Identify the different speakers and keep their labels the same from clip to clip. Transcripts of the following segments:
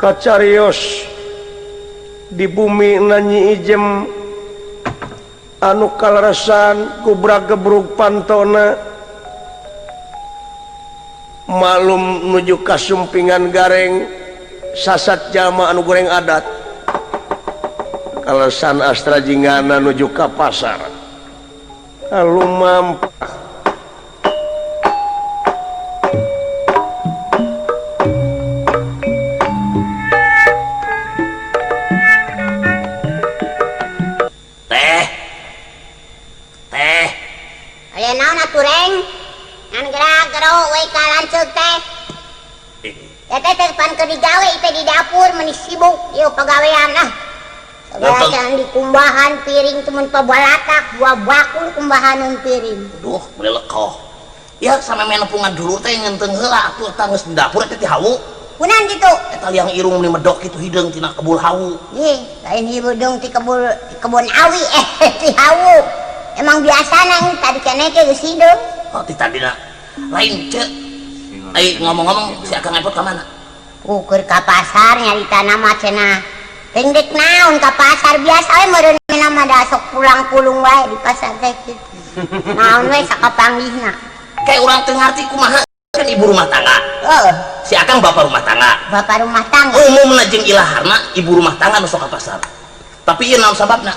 Speaker 1: Kacarios di bumi Nyi Ijem anu kaleresan kubra gebrug pantona malum nuju kasumpingan gareng sasat jalma anu goreng adat kaleresan Astra Jingana nuju ka pasar lumampah.
Speaker 2: Teh. Teh.
Speaker 3: Aya naon atuh reng? Ngan gerak-gero we ka lanceuk teh. Eta teh pan keur digawe teh di dapur meuni sibuk ieu pagawean ah. Sagala dikumbahan piring teh mun pabalatak dua bakul kumbahaneun piring.
Speaker 2: Duh, meuli lekoh. Ya sameme nepungan dulur teh ngenteung heula atuh eta geus di dapur teh ti hawu.
Speaker 3: Kunaon kitu?
Speaker 2: Eta liang irung meuni medok kitu hideung tina kebul hawu.
Speaker 3: Ih, lain hideung ti kebul kebun awi ti hawu. Emang biasana tadi keneh ge geus hideung.
Speaker 2: Oh, ti tadina. Lain ceuk. Ai ngomong-ngomong si Akang Epot ka mana?
Speaker 3: Ukur ka pasar nyarita nama cenah. Pendek naon ka pasar biasa we meureun mah da sok pulang-pulung wae di pasar teh kitu. Naon we sakapanggihna.
Speaker 2: Kayak urang teu ngarti kumaha kan ibu rumah tangga.
Speaker 3: Heeh.
Speaker 2: Si Akang bapak rumah tangga.
Speaker 3: Bapak rumah tangga.
Speaker 2: Umumna jeung ilaharna ibu rumah tangga nu sok ka pasar. Tapi ieu naon sababna?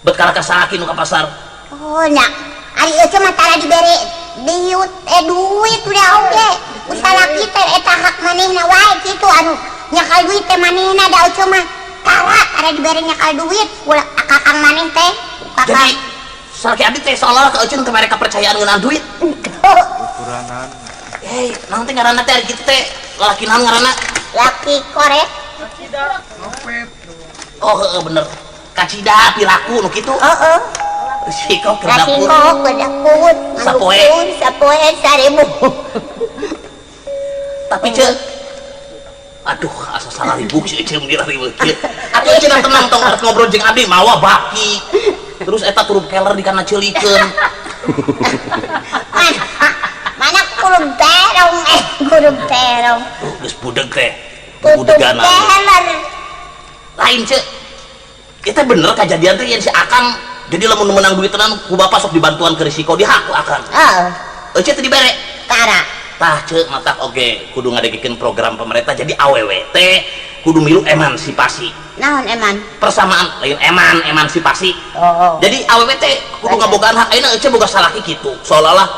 Speaker 2: Bet kalah ka salaki nu ka pasar.
Speaker 3: Oh nya, ari eueuh mah tara dibere diut duit udah oge. Ku salaki teh eta hak manehna wae kitu anu nyakal duit teh manehna da eueuh mah tara tara dibere nyakal duit ulah kakang maneh teh. Kakang.
Speaker 2: Jadi salaki abdi teh seolah-olah ka euceun teh mere kepercayaan ngeunaan duit.
Speaker 4: Ukuranana.
Speaker 2: Hei, naon teh ngaranna teh ari kitu teh? Lalaki naon ngaranna?
Speaker 3: Laki korek.
Speaker 2: Oh, heeh bener. Kacida piraku nu kitu.
Speaker 3: Heeh.
Speaker 2: Risiko ke dapur.
Speaker 3: Risiko ke dapur.
Speaker 2: Sapoe.
Speaker 3: Sapoe 1000.
Speaker 2: Tapi ceuk aduh asa salah ribuk si Ece mun ribuk kieu. Atuh Ece tenang tong arek ngobrol jeung abdi mawa baki. Terus eta turub keler di kana ceulikeun.
Speaker 3: Mana kurub terong kurub terong.
Speaker 2: Geus budeg teh. Budegan. Lain ceuk. Eta bener kajadian teh yen si Akang jadi lamun menang duit tenan ku bapak sok dibantuan ke risiko dihak ku Akang.
Speaker 3: Heeh.
Speaker 2: Ece teh dibere.
Speaker 3: Tara.
Speaker 2: Tah ceuk matak oge kudu ngadegikeun program pemerintah jadi awewe teh kudu milu emansipasi.
Speaker 3: Naon eman?
Speaker 2: Persamaan lain eman emansipasi.
Speaker 3: Oh.
Speaker 2: Jadi awewe teh kudu ngabogaan hak ayeuna ece boga salaki kitu. Seolah-olah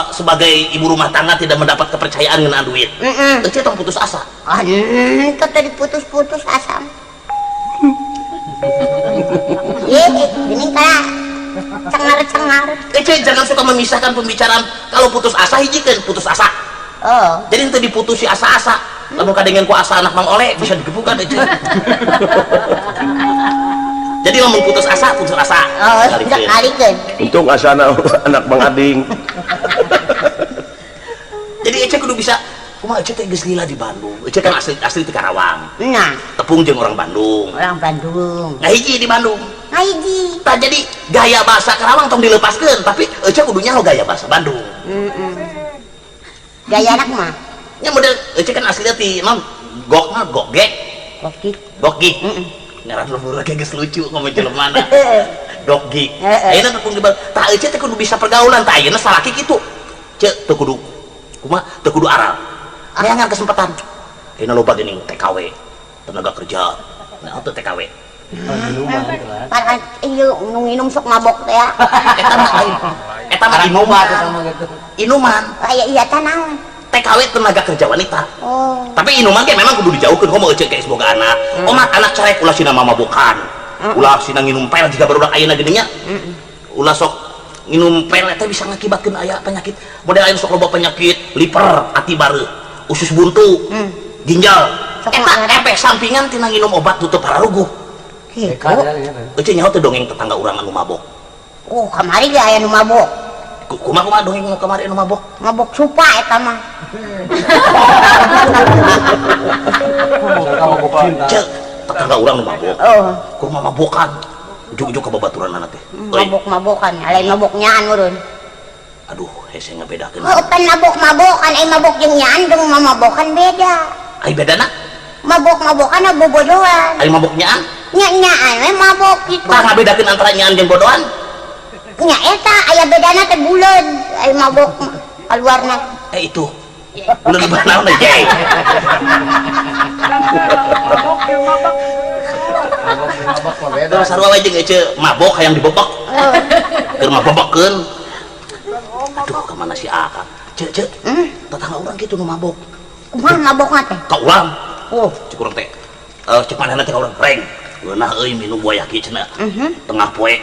Speaker 2: sebagai ibu rumah tangga tidak mendapat kepercayaan ngeunaan duit. Ece tong putus asa.
Speaker 3: Ah, henteu teh diputus-putus asa. Ye, gini kah? Cengar-cengar.
Speaker 2: Ece jangan suka memisahkan pembicaraan. Kalau putus asa hijikeun putus asa.
Speaker 3: Oh.
Speaker 2: Jadi henteu diputusi asa-asa. Lamun kadengen ku asa anak Mang Oleh bisa digebukan Ece. Jadi lamun putus asa, putus asa.
Speaker 3: Oh, kalikeun.
Speaker 1: Untung asa anak Mang Ading.
Speaker 2: Jadi Ece kudu bisa kumaha Ece teh geus lila di Bandung. Ece kan asli di Karawang.
Speaker 3: Nah.
Speaker 2: Tepung jeung orang Bandung.
Speaker 3: Orang Bandung.
Speaker 2: Nah hiji di Bandung.
Speaker 3: Nah hiji.
Speaker 2: Tah jadi gaya bahasa Karawang tong dilepaskeun, tapi Ece kudu nyaho gaya bahasa Bandung.
Speaker 3: Gaya anak mah.
Speaker 2: Nya model Ece kan aslinya ti non gok mah gok gek.
Speaker 3: Gok gik.
Speaker 2: Gok gik. Ngaran lembur ge geus lucu ngomong jelema mana. Dok gik. Ayeuna tepung di Bandung. Tah Ece teh kudu bisa pergaulan, tah ayeuna salaki kitu. Ceuk teu kudu kumaha teu kudu aral. Neangan kesempatan. Ayeuna loba geuning TKW, tenaga kerja. Nah, teu TKW.
Speaker 3: Pan ieu nu nginum sok mabok teh ya.
Speaker 2: Eta mah lain. Eta mah inuman. Inuman.
Speaker 3: Aya iya tah naon?
Speaker 2: TKW tenaga kerja wanita.
Speaker 3: Oh.
Speaker 2: Tapi inuman ge memang kudu dijauhkeun komo euceuk ge boga anak. Omat anak carek ulah sina mamabokan. Ulah sina nginum pel jiga barudak ayeuna geuning nya. Ulah sok nginum pel eta bisa ngakibatkeun aya penyakit. Model ayeuna sok loba penyakit liver, ati bareuh, usus buntu, ginjal. Eta efek sampingan tina nginum obat tutup pararuguh.
Speaker 3: Kitu.
Speaker 2: Euceuk nyaho teh dongeng tetangga urang anu mabok.
Speaker 3: Oh, kamari ge aya nu mabok.
Speaker 2: Kumaha dongeng nu kamari anu mabok?
Speaker 3: Mabok supa eta mah.
Speaker 2: Ceuk, tetangga urang nu mabok.
Speaker 3: Oh.
Speaker 2: Kumaha mabokan? Ujug-ujug ka babaturanana teh.
Speaker 3: Mabok-mabokan, lain mabok nyaan urun.
Speaker 2: Aduh, hese ngabedakeun.
Speaker 3: Oh, pan mabok-mabokan, ai mabok jeung nyaan jeung mamabokan beda.
Speaker 2: Ai bedana?
Speaker 3: Mabok-mabokan bobodoan.
Speaker 2: Ai mabok nyaan?
Speaker 3: Nya-nyaan we mabok kitu.
Speaker 2: Tah ngabedakeun antara nyaan jeung bodoan?
Speaker 3: Nya eta aya bedana teh buleud ai mabok kaluarna.
Speaker 2: Itu. Buleud lebah naon teh?
Speaker 4: Mabok mah beda.
Speaker 2: Sarua we jeung ece mabok hayang dibobok. Keur mabobokeun. Aduh, ka mana si Akang? Ceu, ceu. Tetangga urang kitu nu mabok.
Speaker 3: Kumaha mabokna teh?
Speaker 2: Ka urang.
Speaker 3: Oh,
Speaker 2: cek urang teh. Cek manehna teh ka urang, "Reng, ngeunah euy minum wayah kieu cenah." Tengah poe.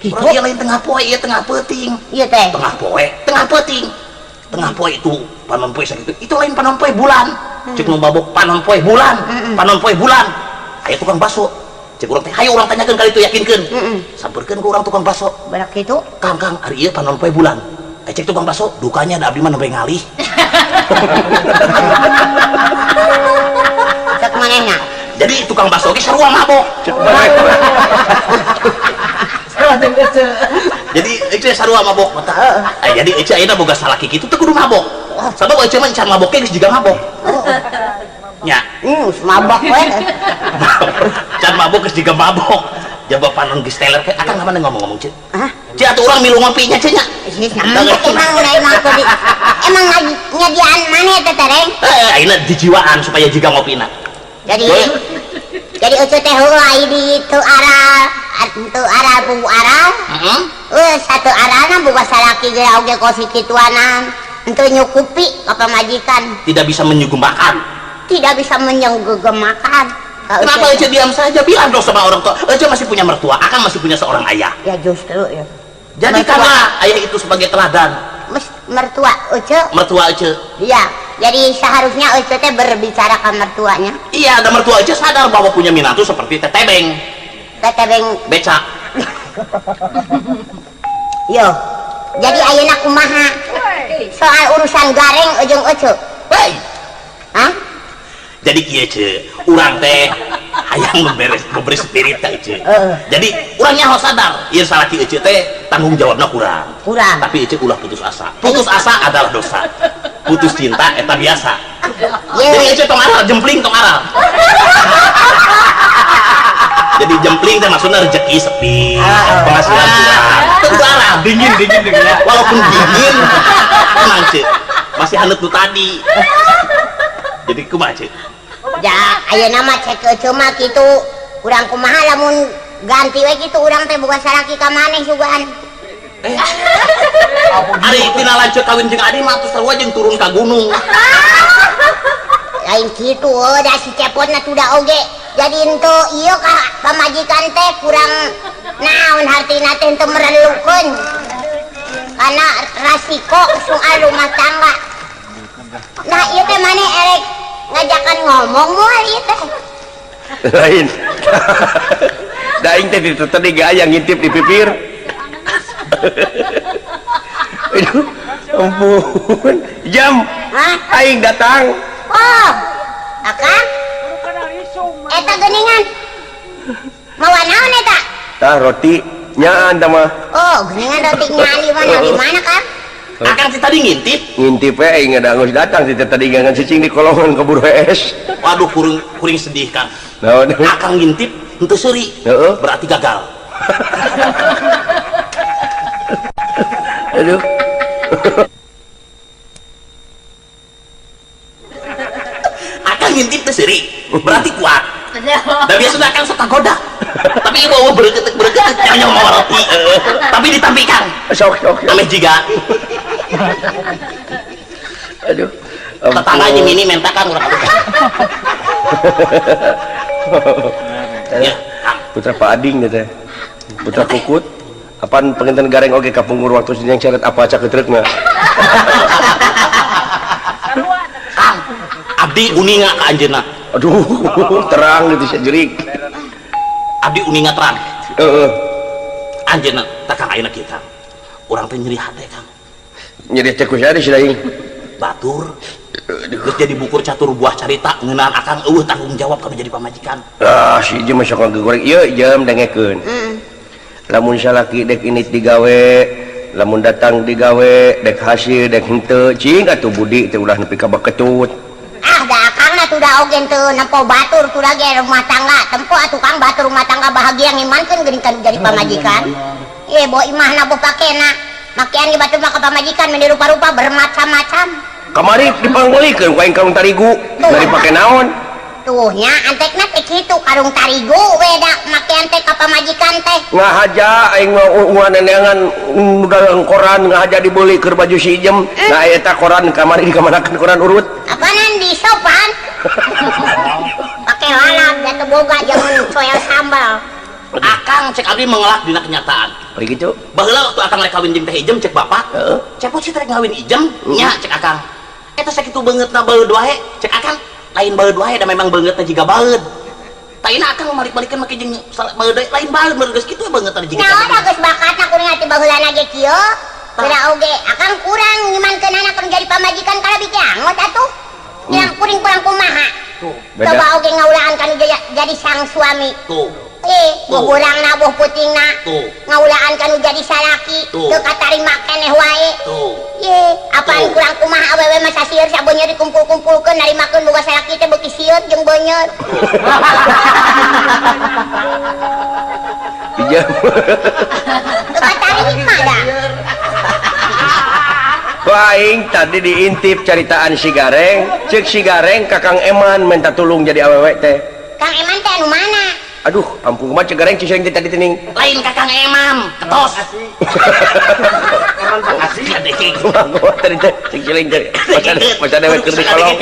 Speaker 2: Urang ieu lain tengah poe, ieu tengah peuting.
Speaker 3: Ieu teh.
Speaker 2: Tengah poe, tengah peuting. Tengah poe itu panon poe sakitu. Itu lain panon poe bulan. Cek nu mabok panon poe bulan. Panon poe bulan. Aya tukang bakso. Cek urang teh, hayu urang tanyakeun kali itu yakinkeun. Sampeurkeun ku urang tukang bakso.
Speaker 3: Barak kitu?
Speaker 2: Kang, Kang, ari ieu panon poe bulan. Cek tukang bakso, dukanya da abdi mah nembe ngalih.
Speaker 3: Cek manehna.
Speaker 2: Jadi tukang bakso ge sarua mabok. Jadi ece sarua mabok mata. Jadi ece ayeuna boga salaki kitu teu kudu mabok. Sabab ece mah can mabok ge geus jiga mabok. Nya.
Speaker 3: Mabok we.
Speaker 2: Can mabok geus jiga mabok. Jaba panon geus teler ke akang mana ngomong-ngomong ce.
Speaker 3: Hah?
Speaker 2: Ce atuh urang milu ngopi nya ce nya.
Speaker 3: Emang emang nyadiaan maneh teh Reng?
Speaker 2: Ayeuna dijiwaan supaya jiga ngopina.
Speaker 3: Jadi jadi ece teh heueuh ai di teu aral, teu aral bubu aral. Heeh. Satu aralna boga salaki ge oge kos kituanan. Henteu nyukupi ka pamajikan.
Speaker 2: Tidak bisa menyugemakan.
Speaker 3: Tidak bisa menyugemakan.
Speaker 2: Kenapa Ece diam saja? Bilang dong sama orang tua. Ece masih punya mertua, Akang masih punya seorang ayah.
Speaker 3: Ya justru ya.
Speaker 2: Jadi karena ayah itu sebagai teladan.
Speaker 3: Mertua Ece.
Speaker 2: Mertua Ece.
Speaker 3: Iya. Jadi seharusnya Ece teh berbicara ke mertuanya.
Speaker 2: Iya, dan mertua Ece sadar bahwa punya minantu seperti tetebeng.
Speaker 3: Tetebeng
Speaker 2: becak.
Speaker 3: Yo. Jadi ayeuna kumaha? Soal urusan gareng jeung Ece.
Speaker 2: Hei.
Speaker 3: Hah?
Speaker 2: Jadi kieu ce, urang teh hayang memberi spirit teh ce. Jadi urangnya harus sadar, ieu salaki ece teh tanggung jawabna kurang.
Speaker 3: Kurang.
Speaker 2: Tapi ece ulah putus asa. Putus asa adalah dosa. Putus cinta eta biasa. Jadi ece tong aral, jempling tong aral. Jadi jempling teh maksudna rezeki sepi, penghasilan kurang. Teu aral,
Speaker 4: dingin dingin dingin.
Speaker 2: Walaupun dingin, tenang ce, masih haneut nu tadi. Jadi kumaha ce?
Speaker 3: Ya, ayeuna mah cek ece mah kitu. Urang kumaha lamun ganti we kitu urang teh boga salaki ka maneh sugan.
Speaker 2: Ari tina lanceuk kawin jeung adi mah atuh sarua jeung turun ka gunung.
Speaker 3: Lain kitu eueuh da si cepotna tuda oge. Jadi henteu ieu ka pamajikan teh kurang naon hartina teh henteu merelukeun. Karena rasiko soal rumah tangga. Nah, ieu teh maneh erek ngajakan ngomong moal ieu teh.
Speaker 1: Lain. Da aing teh tadi gaya ngintip di pipir. Aduh, ampun. Jam.
Speaker 3: Hah?
Speaker 1: Aing datang.
Speaker 3: Oh. Akang? Eta geuningan. Mawa naon eta?
Speaker 1: Tah roti nyaan tah mah.
Speaker 3: Oh, geuningan roti nyaan di mana? Di mana, Kang?
Speaker 2: Akang sih tadi ngintip.
Speaker 1: Ngintip we aing ada geus datang sih tadi ngangan cicing di kolongan keburu es.
Speaker 2: Waduh, kuring sedih, Kang.
Speaker 1: Naon?
Speaker 2: Akang ngintip henteu seuri.
Speaker 1: Heeh.
Speaker 2: Berarti gagal.
Speaker 1: Aduh.
Speaker 2: Akang ngintip teu seuri, berarti kuat. Da biasana akang sok kagoda. Tapi ieu bawa bereukeut-bereukeut nyawa mawa roti. Tapi ditampi Kang.
Speaker 1: Sok sok.
Speaker 2: Ameh jiga.
Speaker 1: Aduh.
Speaker 2: Tetangga aja mini menta Kang urang atuh. Ya, Kang.
Speaker 1: Putra Pak Ading teh. Putra Kukut. Apaan penginten gareng oge kapungkur waktu yang ceret apa aca ketreukna.
Speaker 2: Kang, abdi uninga ka anjeunna.
Speaker 1: Aduh, terang gitu sajerik.
Speaker 2: Abdi uninga terang.
Speaker 1: Heeh.
Speaker 2: Anjeunna tah Kang ayeuna kieu Kang. Urang teh nyeri hate Kang.
Speaker 1: Nyeri teh ku saha si aing?
Speaker 2: Batur. Geus jadi bukur catur buah carita ngeunaan akang eueuh tanggung jawab kana jadi pamajikan.
Speaker 1: Ah, si ieu mah sok ngagoreng ieu jam dengekeun. Lamun salaki dek init digawe, lamun datang digawe, dek hasil dek henteu, cing atuh budi teh ulah nepi ka baketut.
Speaker 3: Ah, da akangna atuh da oge teu nempo batur tuh lagi rumah tangga. Tempo atuh Kang batur rumah tangga bahagia ngimankeun geuning kan jadi pamajikan. Ye bo imahna bo pakena. Makian ge batur mah ka pamajikan meni rupa-rupa bermacam-macam.
Speaker 1: Kamari dipanggolikeun ku aing karung tarigu. Dari pake naon?
Speaker 3: Tuh nya antekna teh kitu karung tarigu we da makian teh ka pamajikan teh.
Speaker 1: Ngahaja aing mah unguan neneangan dagang koran ngahaja dibeli keur baju si Ijem. Nah eta koran kamari dikamanakeun koran urut.
Speaker 3: Apanan di sopan? Pake lalap da teu boga jangan soel sambal.
Speaker 2: Akang cek abdi mengelak dina kenyataan.
Speaker 1: Ari kitu.
Speaker 2: Baheula waktu akang rek kawin jeung Teh Ijem cek bapak.
Speaker 1: Heeh.
Speaker 2: Cepot sih rek ngawin Ijem nya cek akang. Eta sakitu beungeutna baeud wae cek akang. Lain baeud wae da memang beungeutna jiga baeud. Taina akang malik-malikeun make jeung baeud lain baeud mun geus kitu beungeutna jiga.
Speaker 3: Naon da geus bakatna kuring ati baheulana ge kieu. Geura oge akang kurang ngimankeun anak kuring jadi pamajikan kalabi teh angot atuh. Yang kuring kurang kumaha.
Speaker 2: Tuh.
Speaker 3: Coba oge ngaulaan kanu jadi sang suami.
Speaker 2: Tuh.
Speaker 3: Buburangna buh putingna. Ngaulaan kanu jadi salaki. Teu katarima keneh wae. Ye, apaan kurang kumaha awewe mah sasieun sabeunyeut dikumpul-kumpulkeun narimakeun boga salaki teh beuki sieun jeung beunyeut.
Speaker 1: Iya.
Speaker 3: Teu katarima da.
Speaker 1: Aing tadi diintip caritaan si Gareng, cek si Gareng ka Kang Eman minta tulung jadi awewe teh.
Speaker 3: Kang Eman teh anu mana?
Speaker 1: Aduh, ampun kumaha cek Gareng cicing tadi teuning.
Speaker 2: Lain ka Kang Emam, ketos.
Speaker 4: Eman Bekasi.
Speaker 1: Kumaha tadi teh cek ciling teh. Maca dewek keur di kolong.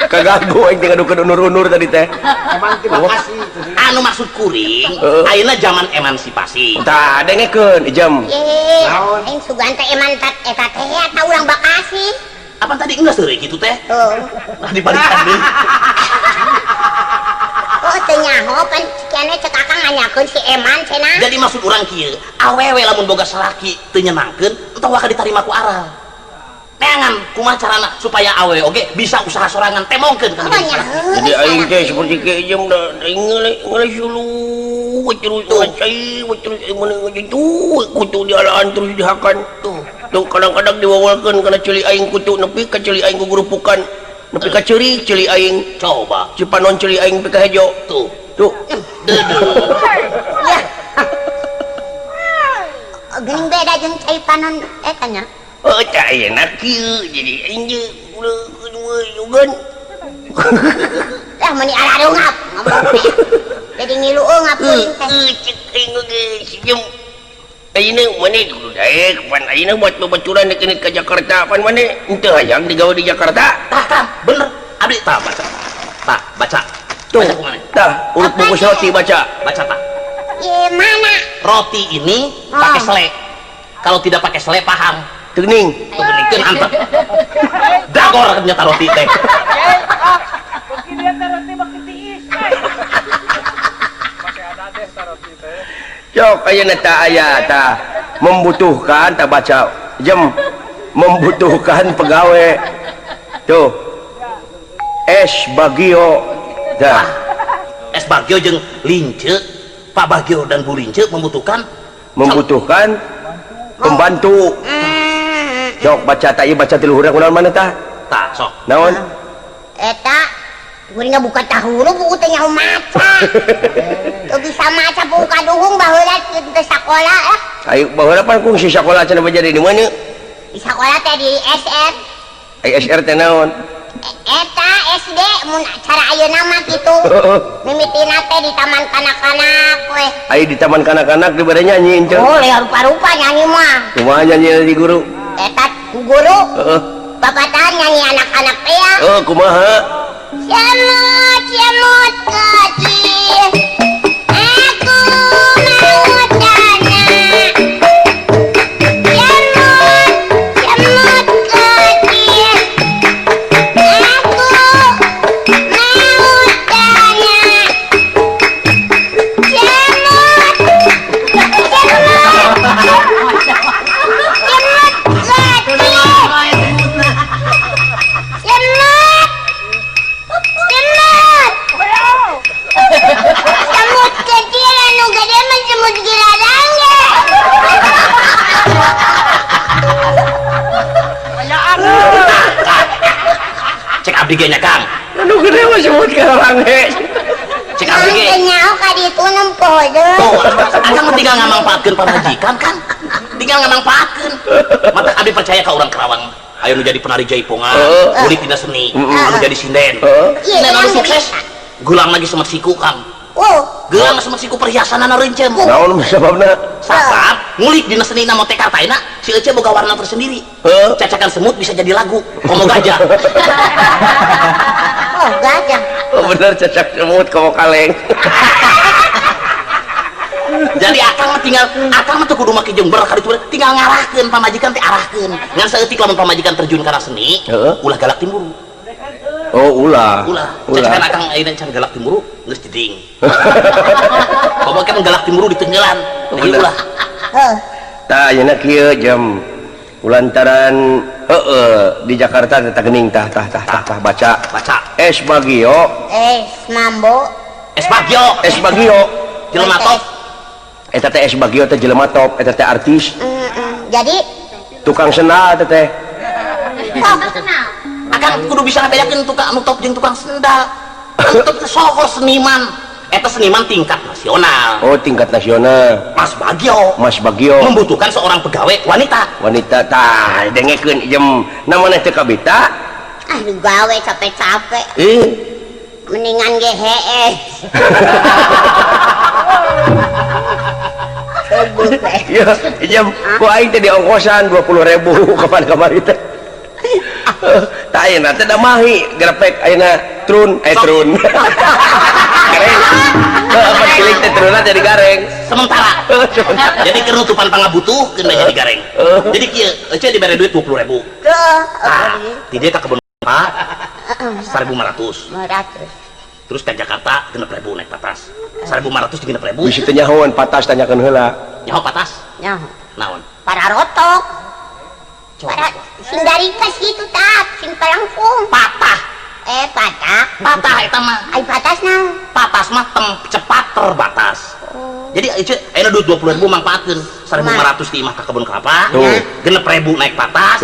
Speaker 1: Kaganggu aing teh ngadukeun unur-unur tadi teh.
Speaker 4: Eman ti Bekasi.
Speaker 2: Anu maksud kuring, ayeuna zaman emansipasi.
Speaker 1: Tah, dengekeun Ijem.
Speaker 3: Ye, aing sugan teh eman eta teh eta urang Bekasi.
Speaker 2: Apa tadi geus seureui kitu teh?
Speaker 3: Heeh.
Speaker 2: Nah dibalikan deui.
Speaker 3: Oh, teu nyaho pan cikene cek akang nanyakeun si Eman cenah.
Speaker 2: Jadi maksud urang kieu, awewe lamun boga salaki teu nyenangkeun, entong waka ditarima ku aral. Neangan kumaha carana supaya awewe oge bisa usaha sorangan temongkeun ka
Speaker 3: Oh, nya heuh.
Speaker 1: Jadi aing teh seperti kieu Ijem da aing ngeuleuh suluh terus cai terus aing mun kutu kutu dialaan terus dihakan.
Speaker 2: Tuh.
Speaker 1: Tuh kadang-kadang diwawalkeun kana ceuli aing kutu nepi ka ceuli aing gugurupukan. Nepi ka ceuri ceuli aing.
Speaker 2: Coba.
Speaker 1: Cipanon ceuli aing nepi ka hejo.
Speaker 2: Tuh.
Speaker 1: Tuh.
Speaker 2: Deudeuh.
Speaker 3: Ya. Geuning beda jeung cai panon eta nya.
Speaker 1: Oh, tah ayeuna kieu jadi aing ge uleun.
Speaker 3: Lah meuni ararungap ngomong teh. Jadi ngilu eungap kuring teh.
Speaker 1: Cek aing ge sijem. Ayeuna maneh kudu daek pan ayeuna buat babaturan deuk ka Jakarta pan maneh henteu hayang digawe di Jakarta.
Speaker 2: Tah, tah, bener. Abdi tah baca. Tah, baca.
Speaker 1: Tuh.
Speaker 2: Baca kumaha?
Speaker 1: Tah, urut bungkus roti baca.
Speaker 2: Baca tah.
Speaker 3: Ye mana?
Speaker 2: Roti ini pakai sele. Kalau tidak pakai sele paham.
Speaker 1: Teuning.
Speaker 2: Tuh geningkeun antep. Dagor ternyata roti teh.
Speaker 5: Beuki dia teh roti beuki tiis. Make ada deh roti teh.
Speaker 1: Cok ayeuna tah aya tah membutuhkan tah baca jem membutuhkan pegawai. Tuh. Es Bagio dah.
Speaker 2: Es Bagio jeung Lince, Pak Bagio dan Bu Lince membutuhkan
Speaker 1: pembantu. Cok baca tah ieu baca ti luhurna kunaon mana tah?
Speaker 2: Tah sok.
Speaker 1: Naon?
Speaker 3: Eta kuring buka tahuru buku teh nyaho maca. Teu bisa maca buku kaduhung baheula teu sakola ah.
Speaker 1: Ayo baheula pan kungsi sakola cenah jadi di mana?
Speaker 3: Di sakola teh di SR.
Speaker 1: Ai SR teh naon?
Speaker 3: Eta SD mun cara ayeuna mah kitu. Mimitina teh di taman kanak-kanak we.
Speaker 1: Ai di taman kanak-kanak dibere nyanyi ente.
Speaker 3: Oh, leuh rupa-rupa nyanyi mah.
Speaker 1: Kumaha nyanyi di guru?
Speaker 3: Eta ku guru.
Speaker 1: Heeh.
Speaker 3: Papatahan nyanyi anak-anak teh ya.
Speaker 1: Heeh, kumaha?
Speaker 3: Semut, semut kecil, aku mau tanya. Semut, semut kecil, aku mau tanya. Semut, semut, semut kecil, semut. Semut. Semut kecil anu gede mah semut gilarangge.
Speaker 2: Cek abdi ge nya Kang.
Speaker 1: Anu gede mah semut kararange.
Speaker 2: Cek abdi ge.
Speaker 3: Nyaho ka ditu nempo deui.
Speaker 2: Tuh, akang mah tinggal ngamangpaatkeun pamajikan kan. Tinggal ngamangpaatkeun. Mata abdi percaya ka urang Karawang. Ayo nu jadi penari jaipongan, kulit dina seni, anu jadi sinden.
Speaker 3: Iya,
Speaker 2: anu sukses. Gulang lagi semut siku, Kang.
Speaker 3: Oh,
Speaker 2: gelang semut siku perhiasanana reuncem.
Speaker 1: Naon sababna?
Speaker 2: Sabab ngulik dina seni na mote kartaina si Ece boga warna tersendiri. Cacakan semut bisa jadi lagu. Komo gajah.
Speaker 3: Oh, gajah.
Speaker 1: Oh, bener cacak semut komo kaleng.
Speaker 2: Jadi akang mah tinggal akang mah teu kudu make jember ka ditu tinggal ngarahkeun pamajikan teh arahkeun. Ngan saeutik lamun pamajikan terjun kana seni, ulah galak timburu.
Speaker 1: Oh, ulah.
Speaker 2: Ulah. Cacakan akang ayeuna can galak timburu geus jeding. Komo kan galak timburu ditenggelan. Jadi ulah.
Speaker 3: Heuh.
Speaker 1: Tah ayeuna kieu jam ulantaran heeh di Jakarta teh geuning tah tah tah tah baca.
Speaker 2: Baca.
Speaker 1: Es Bagio.
Speaker 3: Es Mambo.
Speaker 2: Es Bagio.
Speaker 1: Es Bagio.
Speaker 2: Jelema top.
Speaker 1: Eta teh Es Bagio teh jelema top, eta teh artis.
Speaker 3: Jadi
Speaker 1: tukang sendal teh teh.
Speaker 3: Oh,
Speaker 2: akang kudu bisa ngabedakeun tukang anu top jeung tukang sendal. Anu top teh sohor seniman. Eta seniman tingkat nasional.
Speaker 1: Oh, tingkat nasional.
Speaker 2: Mas Bagio.
Speaker 1: Mas Bagio
Speaker 2: membutuhkan seorang pegawai wanita.
Speaker 1: Wanita tah dengekeun jem namana teh kabita.
Speaker 3: Ah, gawe capek-capek. Mendingan ge heeh.
Speaker 1: Iya, jam ku aing teh diongkosan 20.000 kapan kamari teh. Tah ayeuna teh da mahi grepek ayeuna trun trun. Gareng. Heuh, pan cilik teh trunna jadi gareng.
Speaker 2: Sementara. Jadi kenutupan pangabutuh keun jadi gareng. Jadi kieu, ece dibere duit 20.000.
Speaker 3: Heeh.
Speaker 2: Tah, ti dieu ka kebon Pak 1.500.
Speaker 3: 500.
Speaker 2: Terus ke Jakarta 6.000 naik patas. 1.500 jeung 6.000.
Speaker 1: Bisi teu nyahoan patas tanyakeun heula.
Speaker 2: Nyaho patas?
Speaker 3: Nyaho.
Speaker 2: Naon?
Speaker 3: Para rotok. Para sing darikas kitu tah, sing palangkung.
Speaker 2: Patah.
Speaker 3: Patah.
Speaker 2: Patah eta mah.
Speaker 3: Ai patas naon?
Speaker 2: Patas mah cepat terbatas.
Speaker 3: Oh.
Speaker 2: Jadi ieu ayeuna duit 20.000 mangpaatkeun. 1.500 di imah ka kebun kelapa. 6.000 naik patas.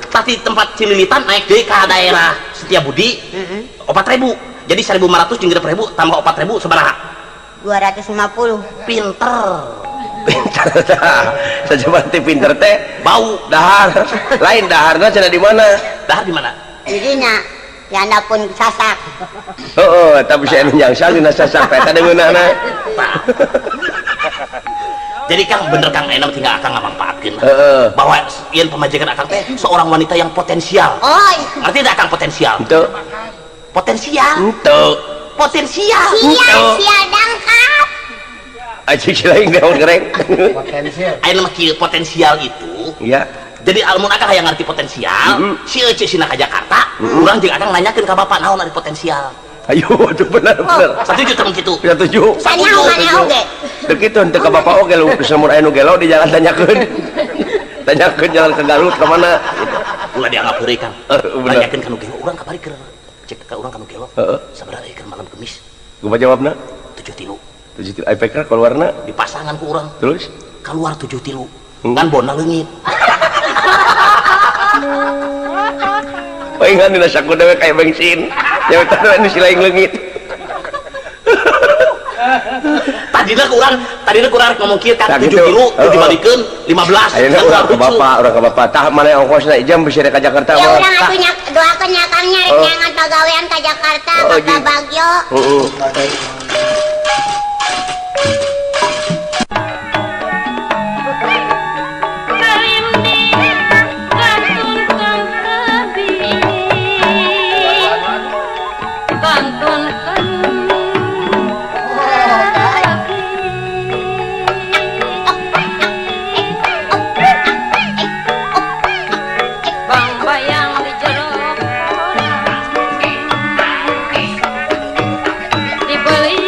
Speaker 2: Tah di tempat Cililitan naik deui ka daerah Setiabudi. 4.000. Jadi 1.500 jeung 6.000 tambah 4.000 sabaraha?
Speaker 3: 250.
Speaker 2: Pinter.
Speaker 1: Pinter tah. Sajaban teh pinter teh
Speaker 2: bau
Speaker 1: dahar. Lain daharna cenah di mana?
Speaker 2: Dahar di mana?
Speaker 3: Di dina. Nyanda pun sasak.
Speaker 1: Heeh, tapi saya nyangsang dina sasak eta deungeunana.
Speaker 2: Jadi Kang bener Kang ayeuna tinggal akang ngamanfaatkeun.
Speaker 1: Heeh.
Speaker 2: Bahwa ieun pamajikan akang teh seorang wanita yang potensial.
Speaker 3: Oh.
Speaker 2: Ngerti teh akang potensial?
Speaker 1: Henteu.
Speaker 2: Potensial.
Speaker 1: Henteu.
Speaker 2: Potensial.
Speaker 3: Sial, sial dangkap.
Speaker 1: Acik si lain daun gereng.
Speaker 4: Potensial.
Speaker 2: Ayeuna mah kieu potensial itu.
Speaker 1: Iya.
Speaker 2: Jadi almun akang hayang ngarti potensial, si Ece sina ka Jakarta, urang jeung akang nanyakeun ka bapak naon ari potensial.
Speaker 1: Ayo, aduh bener bener.
Speaker 2: Satuju temen kitu.
Speaker 1: Satuju.
Speaker 3: Tanya mana oge?
Speaker 1: Teu kitu henteu ka bapak oge lu lamun aya nu gelo di jalan tanyakeun. Tanyakeun jalan ke Garut ka mana.
Speaker 2: Ulah dianggap heureuy Kang. Tanyakeun ka nu gelo urang kamari keur cek ka urang ka nu gelo.
Speaker 1: Heeh.
Speaker 2: Sabaraha keur malam Kemis?
Speaker 1: Kumaha jawabna?
Speaker 2: 7 tilu.
Speaker 1: 7 tilu IPK keluarna?
Speaker 2: Di pasangan ku urang.
Speaker 1: Terus?
Speaker 2: Keluar 7 tilu. Ngan bona leungit.
Speaker 1: Palingan dina saku dewe kayak bensin. Nyawetan we nu si lain leungit.
Speaker 2: Tadina kurang ngomong kieu kan 7 tilu dibalikeun 15.
Speaker 1: Ayeuna urang ka bapak, urang ka bapak. Tah mana ongkosna jam bisa ka Jakarta
Speaker 3: mah. Ya
Speaker 1: mah.
Speaker 3: urang atuh nya doakeun nya Kang nya rek nyangan pagawean ka Jakarta, Bapak Bagio.
Speaker 1: Heeh.
Speaker 6: Dibeli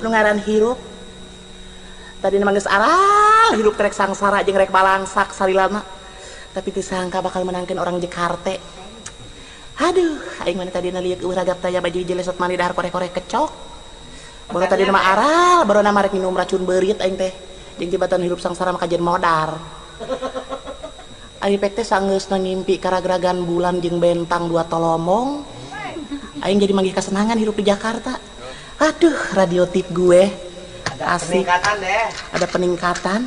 Speaker 5: Nu ngaran hirup. Tadi mah geus aral hirup rek sangsara jeung rek balangsak salilana. Tapi teu sangka bakal menangkeun orang Jakarta. Aduh, aing mana tadi liuk eueuh ragap taya baju jelesot mani dahar korek-korek kecok. Baru tadi nama aral, baru nama rek minum racun beurit aing teh. Jeung jebatan hirup sangsara mah kajian modar. Ari pek teh sanggeusna ngimpi karagragan bulan jeung bentang dua tolomong. Aing jadi manggih kasenangan hirup di Jakarta. Aduh, radio tip gue.
Speaker 4: Ada
Speaker 5: asik.
Speaker 4: Peningkatan deh.
Speaker 5: Ada peningkatan.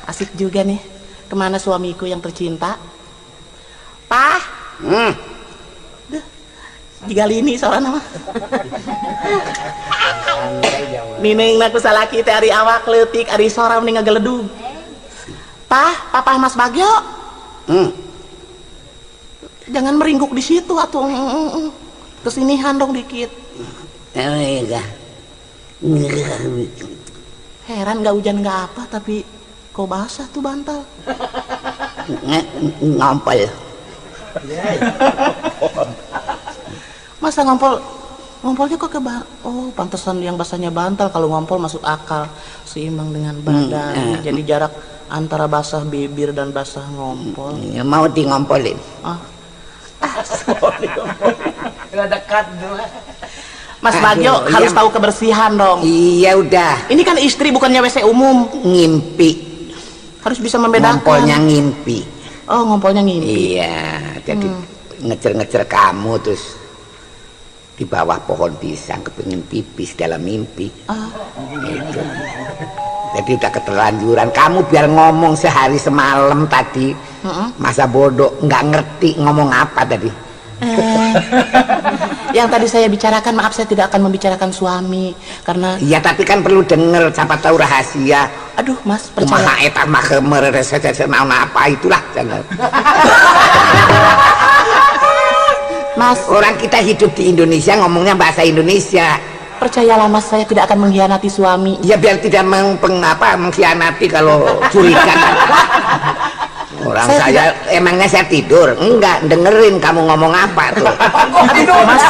Speaker 5: Asik juga nih. Kemana suamiku yang tercinta? Pah. Duh, jiga lini soalnya mah. Nineungna ku salaki teh ari awak leutik, ari sora mending ngageledug. Pah, papah Mas Bagio. Jangan meringkuk di situ atuh. Kesinihan dong dikit. Heran nggak hujan nggak apa tapi kok basah tuh bantal.
Speaker 6: Ngompol.
Speaker 5: Masa ngompol? Ngompolnya kok ke oh, pantesan yang basahnya bantal. Kalau ngompol masuk akal, seimbang dengan badan. Jadi jarak antara basah bibir dan basah ngompol.
Speaker 6: Ya, mau di ngompolin.
Speaker 5: Ah.
Speaker 4: Nggak dekat dulu.
Speaker 5: Mas Bagio
Speaker 6: aduh,
Speaker 5: harus
Speaker 6: iya.
Speaker 5: Tahu kebersihan dong.
Speaker 6: Iya udah.
Speaker 5: Ini kan istri bukannya WC umum.
Speaker 6: Ngimpi.
Speaker 5: Harus bisa membedakan.
Speaker 6: Ngompolnya ngimpi.
Speaker 5: Oh, ngompolnya ngimpi.
Speaker 6: Iya, jadi ngecer-ngecer kamu terus di bawah pohon pisang kepingin pipis dalam mimpi. Gitu. Jadi udah keterlanjuran. Kamu biar ngomong sehari semalam tadi, masa bodoh nggak ngerti ngomong apa tadi.
Speaker 5: Yang tadi saya bicarakan, maaf saya tidak akan membicarakan suami karena.
Speaker 6: Iya tapi kan perlu denger, siapa tahu rahasia.
Speaker 5: Aduh mas, percaya.
Speaker 6: Kumaha eta mah apa itulah.
Speaker 5: Mas,
Speaker 6: orang kita hidup di Indonesia ngomongnya bahasa Indonesia.
Speaker 5: Percayalah mas, saya tidak akan mengkhianati suami.
Speaker 6: Ya biar tidak mengkhianati kalau curiga. Orang saya emangnya saya tidur? Enggak, dengerin kamu ngomong apa tuh.
Speaker 5: Aduh, mas,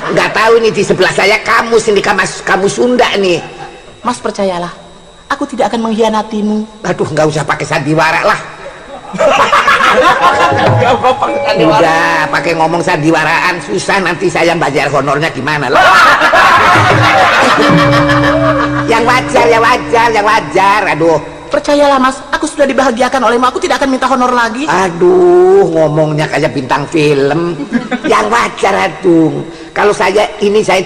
Speaker 6: enggak tahu nih di sebelah saya kamu sini, kamu Sunda nih.
Speaker 5: Mas percayalah, aku tidak akan mengkhianatimu.
Speaker 6: Aduh, nggak usah pakai sandiwara lah. Udah, pakai ngomong sandiwaraan susah nanti saya bayar honornya gimana lah. Yang wajar, yang wajar, yang wajar. Aduh.
Speaker 5: Percayalah mas, aku sudah dibahagiakan olehmu, aku tidak akan minta honor lagi.
Speaker 6: Aduh, ngomongnya kayak bintang film. Yang wajar aduh. Kalau saya ini saya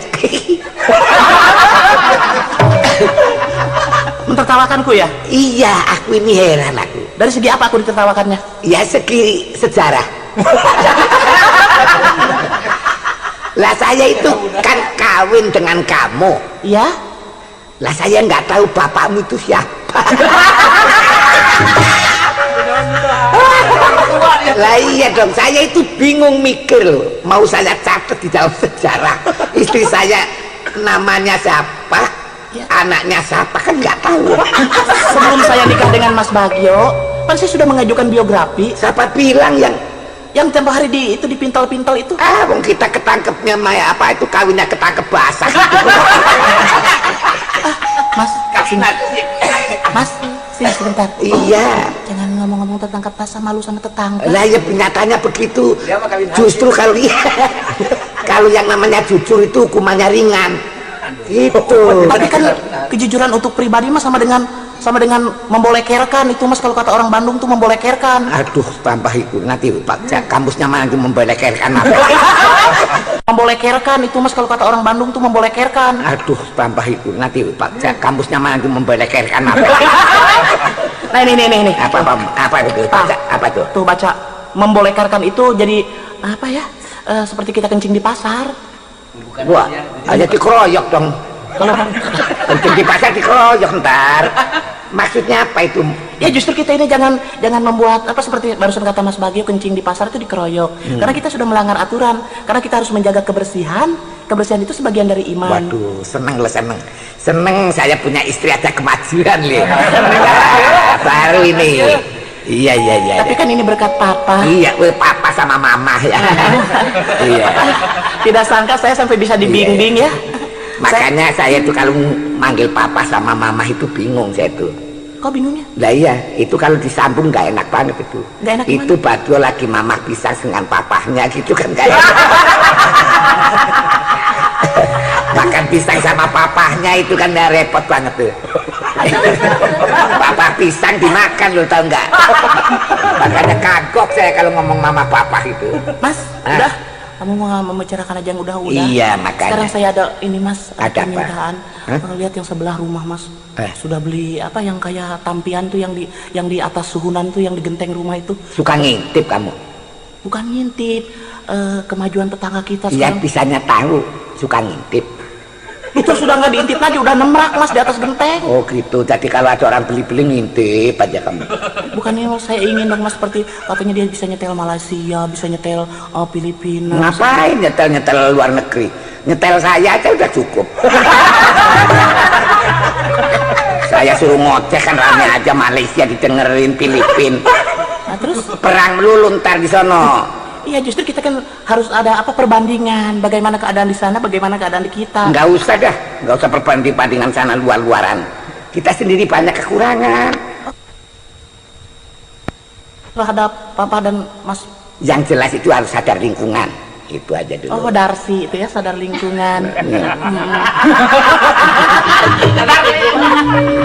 Speaker 5: mentertawakanku ya?
Speaker 6: Iya, aku ini heran aku.
Speaker 5: Dari segi apa aku ditertawakannya?
Speaker 6: Ya segi sejarah. Lah saya itu kan kawin dengan kamu.
Speaker 5: Iya.
Speaker 6: Lah saya nggak tahu bapakmu itu siapa. Lah iya dong, saya itu bingung mikir loh. Mau saya catat di dalam sejarah istri saya namanya siapa,
Speaker 5: ya.
Speaker 6: Anaknya siapa, kan nggak tahu.
Speaker 5: Sebelum saya nikah dengan Mas Bagio, kan saya sudah mengajukan biografi.
Speaker 6: Siapa bilang yang
Speaker 5: tempo hari di itu dipintal-pintal itu?
Speaker 6: Ah, wong kita ketangkepnya Maya apa itu kawinnya ketangkep basah.
Speaker 5: Ah, mas, sini. Mas, sini sebentar.
Speaker 6: Iya.
Speaker 5: Jangan ngomong-ngomong tertangkap basah, malu sama tetangga.
Speaker 6: Lah ya nyatanya begitu. Justru kalau kalau yang namanya jujur itu hukumannya ringan. Gitu.
Speaker 5: Tapi kan kejujuran untuk pribadi mas sama dengan membolekerkan itu mas, kalau kata orang Bandung tuh membolekerkan.
Speaker 6: Aduh, tambah itu nanti Pak kampusnya mana itu membolekerkan apa?
Speaker 5: Membolekerkan itu mas, kalau kata orang Bandung tuh membolekerkan.
Speaker 6: Aduh, tambah itu nanti Pak kampusnya mana itu membolekerkan apa?
Speaker 5: Nah ini.
Speaker 6: Apa itu? Baca, apa tuh?
Speaker 5: Tuh baca membolekerkan itu jadi apa ya? Seperti kita kencing di pasar.
Speaker 4: Bukan.
Speaker 6: Wah, hanya dikeroyok dong. Kencing di pasar dikeroyok ntar. Maksudnya apa itu?
Speaker 5: Ya justru kita ini jangan membuat apa seperti barusan kata Mas Bagio, kencing di pasar itu dikeroyok. Karena kita sudah melanggar aturan. Karena kita harus menjaga kebersihan. Kebersihan itu sebagian dari iman.
Speaker 6: Waduh, seneng loh, seneng. Seneng saya punya istri ada kemajuan lho. Baru ini. Iya.
Speaker 5: Tapi kan ini berkat papa.
Speaker 6: Iya, papa sama mama ya. Iya.
Speaker 5: Tidak sangka saya sampai bisa dibimbing ya.
Speaker 6: Makanya saya tuh kalau manggil papa sama mama itu bingung saya tuh.
Speaker 5: Kok bingungnya?
Speaker 6: Lah iya, itu kalau disambung nggak enak banget itu.
Speaker 5: Nggak enak
Speaker 6: itu Bagio lagi mama pisah dengan papahnya gitu kan kayak. Makan pisang sama papahnya itu kan udah repot banget tuh. Papa pisang dimakan lo tau nggak? Makanya kagok saya kalau ngomong mama papa itu.
Speaker 5: Mas, udah. Kamu mau membicarakan aja yang udah-udah.
Speaker 6: Iya, makanya.
Speaker 5: Sekarang saya ada ini Mas,
Speaker 6: ada
Speaker 5: permintaan.
Speaker 6: Apa?
Speaker 5: Lihat yang sebelah rumah Mas. Sudah beli apa yang kayak tampian tuh yang di atas suhunan tuh yang di genteng rumah itu.
Speaker 6: Suka ngintip kamu?
Speaker 5: Bukan ngintip, kemajuan tetangga kita
Speaker 6: sekarang.
Speaker 5: Iya,
Speaker 6: bisanya tahu, suka ngintip.
Speaker 5: Itu sudah nggak diintip lagi, udah nemrak Mas di atas genteng.
Speaker 6: Oh gitu, jadi kalau ada orang beli-beli ngintip aja kamu.
Speaker 5: Bukannya Mas, saya ingin dong Mas, seperti katanya dia bisa nyetel Malaysia, bisa nyetel Filipina.
Speaker 6: Ngapain nyetel-nyetel luar negeri? Nyetel saya aja udah cukup. Saya suruh ngoceh kan rame aja Malaysia didengerin, Filipina.
Speaker 5: Nah, terus
Speaker 6: perang melulu ntar di sono.
Speaker 5: Iya, justru kita kan harus ada apa perbandingan, bagaimana keadaan di sana, bagaimana keadaan di kita.
Speaker 6: Nggak usah dah, nggak usah perbanding-bandingan sana luar-luaran. Kita sendiri banyak kekurangan.
Speaker 5: Terhadap Papa dan Mas.
Speaker 6: Yang jelas itu harus sadar lingkungan, itu aja dulu.
Speaker 5: Oh, Darsi itu ya, sadar lingkungan.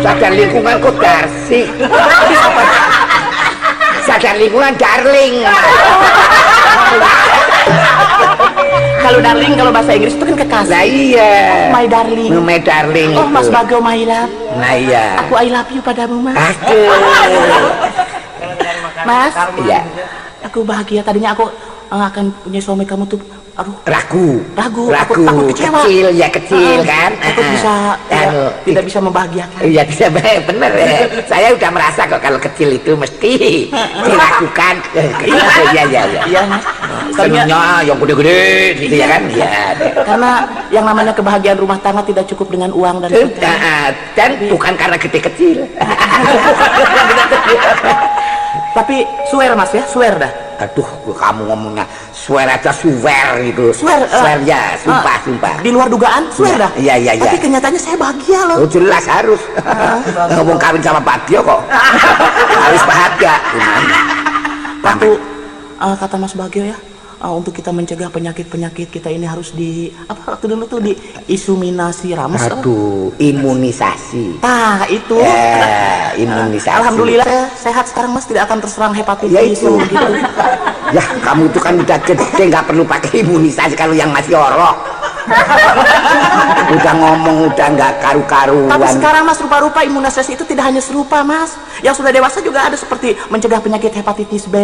Speaker 6: Sadar lingkungan kok Darsi? Sadar lingkungan darling.
Speaker 5: Kalau darling kalau bahasa Inggris itu kan kekasih.
Speaker 6: Nah iya.
Speaker 5: Oh, my darling.
Speaker 6: My darling.
Speaker 5: Oh,
Speaker 6: itu.
Speaker 5: Mas Bagio my love.
Speaker 6: Nah iya.
Speaker 5: Aku I love you padamu Mas.
Speaker 6: Aduh.
Speaker 5: Mas.
Speaker 6: Iya.
Speaker 5: Aku bahagia, tadinya aku akan punya suami kamu tuh aduh,
Speaker 6: ragu.
Speaker 5: Ragu, takut kecewa.
Speaker 6: Kecil ya, kecil kan.
Speaker 5: Takut bisa tidak bisa membahagiakan.
Speaker 6: Iya, bisa bener ya. Saya udah merasa kok kalau kecil itu mesti diragukan. Iya, iya, iya.
Speaker 5: Iya, Mas.
Speaker 6: Senangnya yang gede-gede gitu ya kan? Iya.
Speaker 5: Karena yang namanya kebahagiaan rumah tangga tidak cukup dengan uang dan
Speaker 6: dan bukan karena gede kecil.
Speaker 5: Tapi swear Mas ya, swear dah.
Speaker 6: Aduh, kamu ngomongnya swear aja, swear gitu.
Speaker 5: Swear,
Speaker 6: swear ya, sumpah, sumpah.
Speaker 5: Di luar dugaan, swear dah.
Speaker 6: Iya, iya, iya.
Speaker 5: Tapi kenyataannya saya bahagia loh.
Speaker 6: Oh, jelas harus. Ngomong kawin sama Bagio kok. Harus bahagia.
Speaker 5: Waktu kata Mas Bagio ya, untuk kita mencegah penyakit-penyakit kita ini harus di apa waktu dulu tuh di isuminasi rames.
Speaker 6: Aduh, imunisasi.
Speaker 5: Nah, itu.
Speaker 6: Ya, imunisasi.
Speaker 5: Alhamdulillah saya sehat sekarang Mas, tidak akan terserang hepatitis
Speaker 6: ya itu.
Speaker 5: Gitu.
Speaker 6: Ya, kamu itu kan udah gede nggak perlu pakai imunisasi kalau yang masih orok. Udah ngomong udah nggak karu-karuan.
Speaker 5: Tapi sekarang Mas, rupa-rupa imunisasi itu tidak hanya serupa Mas. Yang sudah dewasa juga ada seperti mencegah penyakit hepatitis B.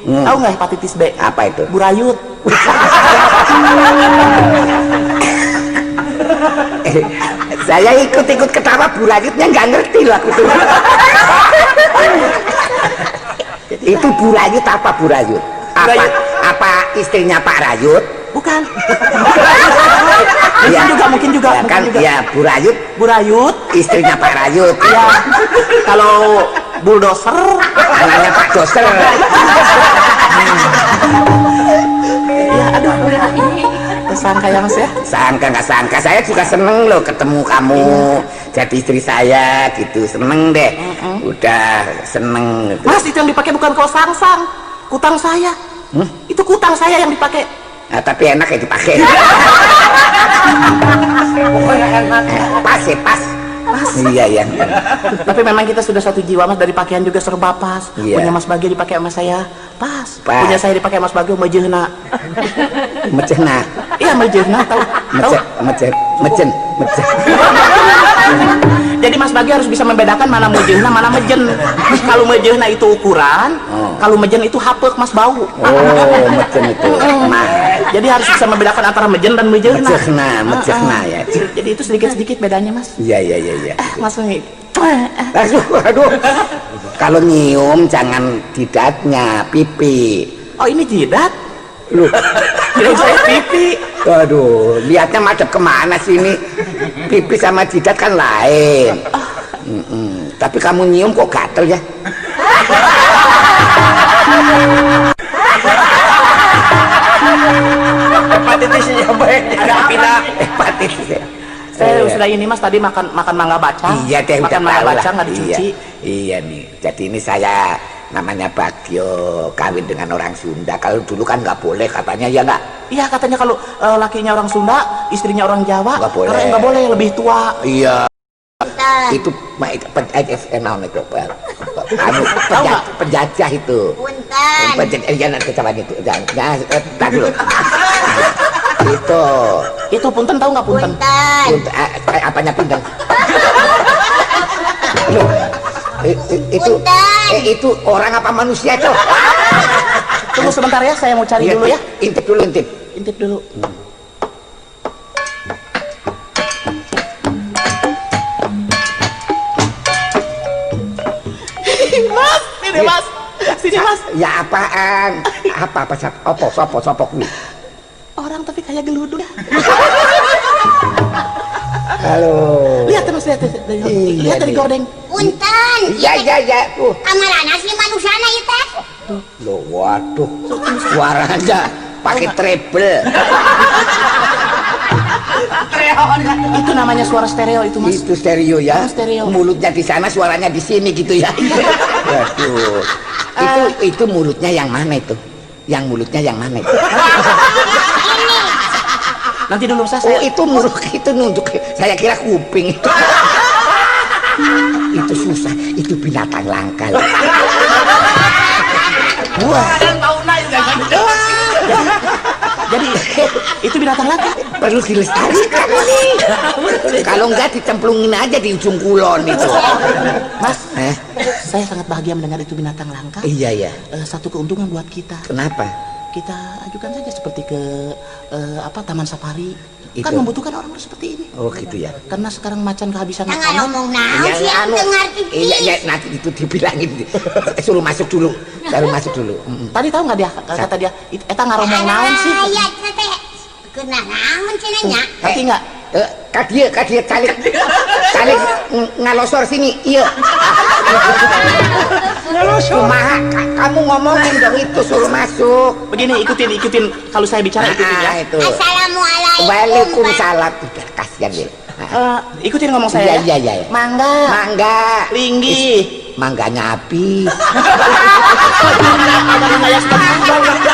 Speaker 5: Tahu nggak hepatitis B?
Speaker 6: Apa itu?
Speaker 5: Burayut.
Speaker 6: Saya ikut-ikut ketawa burayutnya nggak ngerti loh aku tuh. Itu burayut apa burayut? Apa,
Speaker 5: burayut.
Speaker 6: Apa istrinya Pak Rayut?
Speaker 5: Bukan. Mungkin
Speaker 6: ya,
Speaker 5: juga, mungkin juga.
Speaker 6: Ya,
Speaker 5: mungkin
Speaker 6: kan,
Speaker 5: juga.
Speaker 6: Ya, burayut.
Speaker 5: Burayut.
Speaker 6: Istrinya Pak Rayut.
Speaker 5: Ya. Kalau bulldozer,
Speaker 6: anaknya Pak Doser.
Speaker 5: Ya, aduh, sangka ya Mas ya?
Speaker 6: Sangka nggak sangka, saya juga seneng loh ketemu kamu, jadi istri saya gitu, seneng deh. Udah seneng gitu.
Speaker 5: Mas, itu yang dipakai bukan kaos sangsang, kutang saya. Itu kutang saya yang dipakai.
Speaker 6: Nah, tapi enak ya dipakai. Pas ya, pas.
Speaker 5: Pas.
Speaker 6: Iya, iya.
Speaker 5: Tapi memang kita sudah satu jiwa Mas, dari pakaian juga serba pas.
Speaker 6: Iya.
Speaker 5: Punya Mas Bagio dipakai sama saya pas.
Speaker 6: Pas.
Speaker 5: Punya saya dipakai Mas Bagio mejehna.
Speaker 6: Mejehna.
Speaker 5: Iya, mejehna, tahu.
Speaker 6: Mejen, mejen, mejen.
Speaker 5: Jadi Mas Bagio harus bisa membedakan mana mejehna, mana mejen. Kalau mejehna itu ukuran, kalau mejen itu hapek Mas, bau.
Speaker 6: Oh, mejen itu. Nah.
Speaker 5: Jadi harus bisa membedakan antara mejen dan mejehna.
Speaker 6: Mejehna, mejehna ya.
Speaker 5: Jadi itu sedikit-sedikit bedanya Mas.
Speaker 6: Iya, iya, iya, iya.
Speaker 5: Mas nih.
Speaker 6: Aduh, aduh. Kalau nyium jangan jidatnya, pipi.
Speaker 5: Oh, ini jidat?
Speaker 6: Loh,
Speaker 5: kirain saya pipi.
Speaker 6: Aduh, lihatnya madep kemana sih ini? Pipi sama jidat kan lain. Tapi kamu nyium kok gatel ya?
Speaker 1: Hepatitisnya baik. Ada pindah
Speaker 6: hepatitis ya.
Speaker 5: Saya sudah ini Mas tadi makan makan mangga bacang.
Speaker 6: Iya deh,
Speaker 5: makan
Speaker 6: udah
Speaker 5: mangga
Speaker 6: tahu lah.
Speaker 5: bacang nggak dicuci.
Speaker 6: Iya, iya nih. Jadi ini saya namanya Bagio, kawin dengan orang Sunda. Kalau dulu kan nggak boleh katanya, ya nggak?
Speaker 5: Iya, katanya kalau lakinya orang Sunda, istrinya orang Jawa,
Speaker 6: nggak boleh.
Speaker 5: Karena nggak boleh, lebih tua.
Speaker 6: Iya.
Speaker 3: Punten.
Speaker 6: Itu anu, penjajah itu.
Speaker 3: Punten.
Speaker 6: Penjajah, ya nanti sama itu. Jangan, nah, dulu. Itu.
Speaker 5: Itu punten, tahu nggak punten?
Speaker 3: Punten.
Speaker 6: Punten, apanya punten? Loh, itu
Speaker 3: Punten.
Speaker 6: Itu orang apa manusia itu?
Speaker 5: Tunggu sebentar ya, saya mau cari
Speaker 6: Iya,
Speaker 5: dulu ya.
Speaker 6: Intip dulu, intip.
Speaker 5: Intip dulu. Mas, sini Mas. Sini Mas.
Speaker 6: Ya apaan? Apa apa siapa? Opo, sopo, sopo kuwi.
Speaker 5: Orang tapi kayak geluduk.
Speaker 6: Halo.
Speaker 5: Lihat Mas, lihat, lihat,
Speaker 6: Iya,
Speaker 5: lihat dari
Speaker 6: nih.
Speaker 5: gordeng.
Speaker 3: Punten.
Speaker 6: Iya, iya, iya.
Speaker 3: Kamarana sih manusana ieu teh?
Speaker 6: Loh, waduh. Suaranya pakai treble.
Speaker 5: Itu namanya suara stereo itu Mas.
Speaker 6: Itu stereo ya.
Speaker 5: Itu stereo.
Speaker 6: Mulutnya di sana, suaranya di sini gitu ya. Waduh. Itu mulutnya yang mana itu? Yang mulutnya yang mana itu?
Speaker 3: Ini.
Speaker 5: Nanti dulu saya.
Speaker 6: Oh, itu mulut itu nunjuk. Saya kira kuping. Itu susah, itu binatang langka. Wah.
Speaker 5: Jadi itu binatang langka.
Speaker 6: Perlu dilestarikan ini. Kalau enggak dicemplungin aja di ujung kulon itu.
Speaker 5: Mas,
Speaker 6: Eh?
Speaker 5: saya sangat bahagia mendengar itu binatang langka.
Speaker 6: Iya, iya.
Speaker 5: Satu keuntungan buat kita.
Speaker 6: Kenapa?
Speaker 5: Kita ajukan saja seperti ke apa Taman Safari.
Speaker 6: Itu.
Speaker 5: Kan membutuhkan orang seperti ini.
Speaker 6: Oh gitu ya.
Speaker 5: Karena sekarang macan kehabisan
Speaker 3: Jangan
Speaker 5: makanan.
Speaker 3: ngomong naon
Speaker 6: Iya,
Speaker 3: sih, aku
Speaker 6: anu,
Speaker 3: teu ngarti.
Speaker 6: Iya, iya, nanti itu dibilangin. Suruh masuk dulu. Suruh masuk dulu. Mm.
Speaker 5: Tadi tahu nggak dia kata dia eta ngaromong naon sih?
Speaker 3: Iya, teh. Kena naon cenah nya?
Speaker 5: Ngerti nggak?
Speaker 6: Kadia, kadia calik. Calik ngalosor sini. Iya. Ngalosor. Kumaha kamu ngomongin dong itu suruh masuk.
Speaker 5: Begini, ikutin, ikutin. Kalau saya bicara ikutin ya.
Speaker 6: Nah, itu.
Speaker 3: Assalamualaikum.
Speaker 6: Waalaikumsalam. Udah kasihan dia.
Speaker 5: Eh, ikutin ngomong saya.
Speaker 6: Iya,
Speaker 5: ya.
Speaker 6: iya, iya.
Speaker 5: Mangga.
Speaker 6: Mangga.
Speaker 5: Linggi.
Speaker 6: Mangganya habis.
Speaker 5: Bukan mangga yang suka dimakan.